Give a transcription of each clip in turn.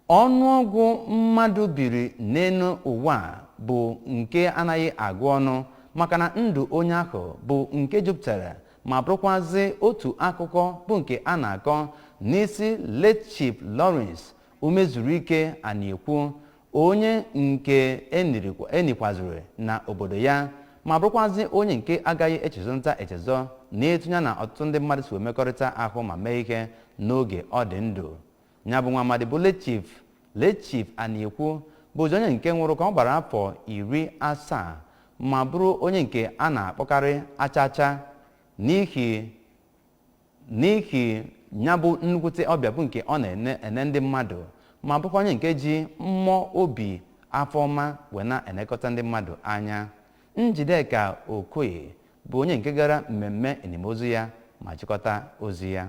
Ọnụọgụ mmadụ biri n'elu ụwa a bụ nke anaghị agụ ọnụ, maka na ndụ onye ahụ bụ nke jupụtara ma bụrụkwazị otu akụkọ bụ nke a na-akọ n'isi late Chief Lawrence Umezuruike Aniekwu, onye nke enikwazịrị na obodo ya, ma bụrụkwazị onye nke agaghị echezọnta echezọ n'etu ya na ọtụtụ ndị mmadụ si wee mekọrịta ahụ ma mee ihe n'oge ọ dị ndụ. Ya bụ nwa amadi bụ late Chief Aniekwu bụzi onye nke nwụrụ ka ọ gbara afọ 70, ma bụrụ onye nke a na-akpọkarị Achacha n'ihi ya bụ nnukwute ọbịa bụ nke ọ na-ene ene ndị mmadụ, ma bụrụkwa onye nke ji mmụọ obi afọ ọma wee na-enekọta ndị mmadụ anya. Njideka Okoye bụ onye nke gara mmemme enimozu ya ma chịkọta ozi ya.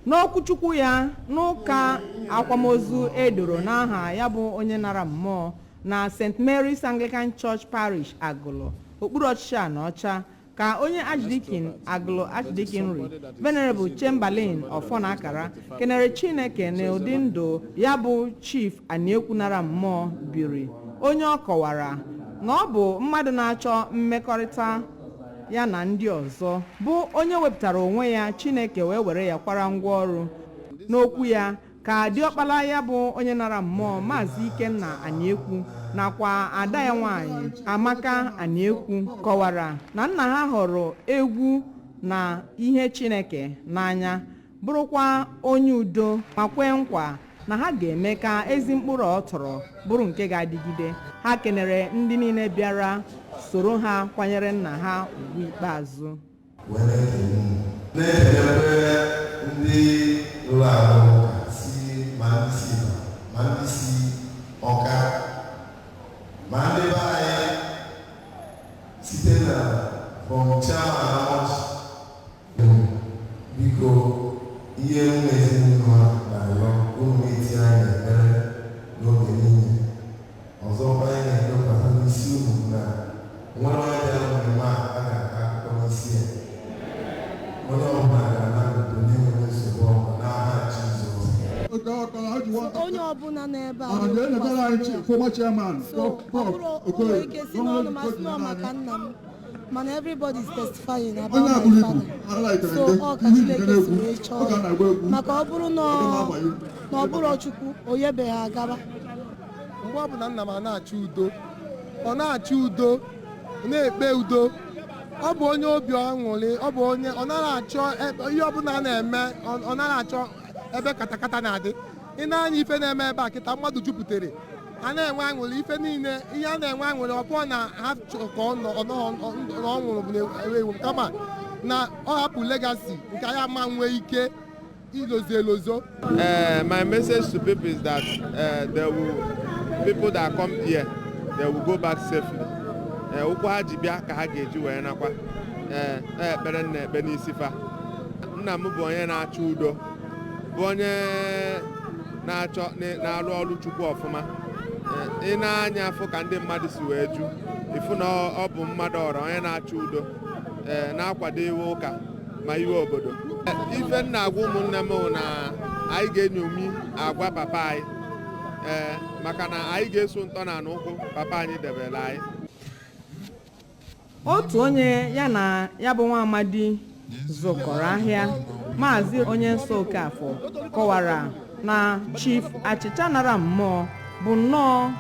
N'okwuchukwu ya n'ụka akwamozu edoro n'aha ya bụ onye nara mmụọ na St. Mary's Anglican Church Parish, Agụlụ, okpuru ọchịchị Anaọcha, ka onye Archdeacon Agụlụ Archdeaconry, Venerable Chamberlain Ọfọnakara, kenere Chineke na ụdị ndụ ya bụ Chief Aniekwu nara mmụọ biri, onye ọ kọwara na ọ bụ mmadụ na-achọ mmekọrịta ya na ndị ọzọ, bụ onye wepụtara onwe ya Chineke wee were ya kwara ngwaọrụ. N'okwu ya ka diọkpala ya bụ onye nara mmụọ, Maazị Ikenna Aniekwu, nakwa ada ya nwanyị Amaka Aniekwu, kọwara na nna ha hụrụ egwu na ihe Chineke n'anya, bụrụkwa onye udo, ma kwee nkwa na ha ga-eme ka ezi mkpụrụ ọ tọrọ bụrụ nke ga-adịgide. Ha kenere ndị niile bịara soro ha kwanyere nna ha ugwu ikpeazụ. Wee na-ekele unu, na-ekelekwe ndị rụrụ arụ ụka si, ma ndị si Ibadan, ma ndị si Ọka, ma ndị be anyị site na from chairman Amachi. Biko, ihe mụ ezinụlọ ha na-arịọ, unu na-etinye anyị n'ekpere n'oge niile. Ọzọkwa, anyị na-ekpekwasị n'isi unu na nwere onye bịara mmemme a, a ga-akọ akụkọ n'isi ya. Onye ọbụla ga-ana n'udo na-enweghị nsogbu ọbụla, n'aha Jizọs. Onye ọbụla n'ebe a And the na-ekwukwasị anyị ya. Former chairman, So ọ Prof bụrụ o Okoye, nwere ike si n'ọnụ ma sị nọ maka nna m, mana everybody is testifying about onye my agbụrụ ibu father. So ọ ka Chineke si wee chọọ ọ ka ya. Na-agba egwu. Maka ọ bụrụ na Ọ ga-agba na ọ bụrụ Chukwu o nyebeghị agaba. Mgbe ọbụla nna m a na-achọ udo, ọ na-achọ udo, na-ekpe udo. Ọ bụ onye obi aṅụrị, ọ bụ onye ọ naghị achọ ihe ọbụla a na-eme, ọ naghị achọ ebe katakata na-adị. Ị na-anya ife na-eme ebe a kịta, mmadụ jupụtara, a na-enwe aṅụrị, ife niile ihe a na-enwe aṅụrị. Ọ bụọ na ha chọrọ ka ọ nọ ọ nọghọ na ọ nwụrụ bụ na ewu, kama na ọ hapụ legacy nke anyị ama nwee ike ilozo elozo. My message to people is that there will people that come here, they will go back safely. Ụkwụ ha ji bịa ka ha ga-eji wee nakwa. Ekpere m na-ekpe n'isi fa. Nna m bụ onye na-achọ udo, bụ onye na-achọ na-arụ ọrụ Chukwu ọfụma. Ị na-anya afụ ka ndị mmadụ si wee ju ịfụ na ọ bụ mmadụ ọra, onye na-achọ udo, na-akwado iwe ụka ma iwe obodo. Ife m na-agwa ụmụnne m bụ na anyị ga-enyomi agwa papa anyị, maka na anyị ga-eso ntọ na ụkwụ papa anyị debere anyị. Otu onye ya na ya bụ nwa amadi zụkọrọ ahịa, Maazị Onye Nsọ Okafọ, kọwara na Chief Achịcha nara mmụọ bụ nnọọ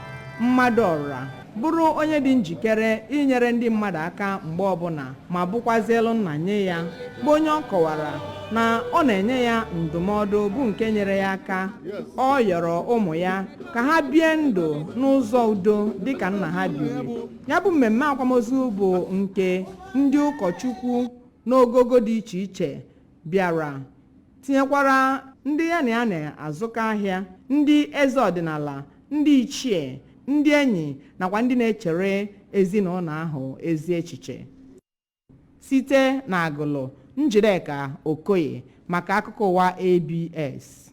mmadụ ọra, bụrụ onye dị njikere inyere ndị mmadụ aka mgbe ọbụla, ma bụkwazielu nna nye ya, bụ onye ọ kọwara na ọ na-enye ya ndụmọdụ bụ nke nyere ya aka. Ọ yọrọ ụmụ ya ka ha bie ndụ n'ụzọ udo dịka nna ha biri. Ya bụ mmemme akwamozu bụ nke ndị ụkọchukwu n'ogogo dị iche iche bịara, tinyekwara ndị ya na ya na-azụkọ ahịa, ndị eze ọdịnala, ndị ichie, ndị enyi, nakwa ndị na-echere ezinụlọ ahụ ezi echiche. Site na Agụlụ, Njideka Okoye maka akụkọ ụwa ABS.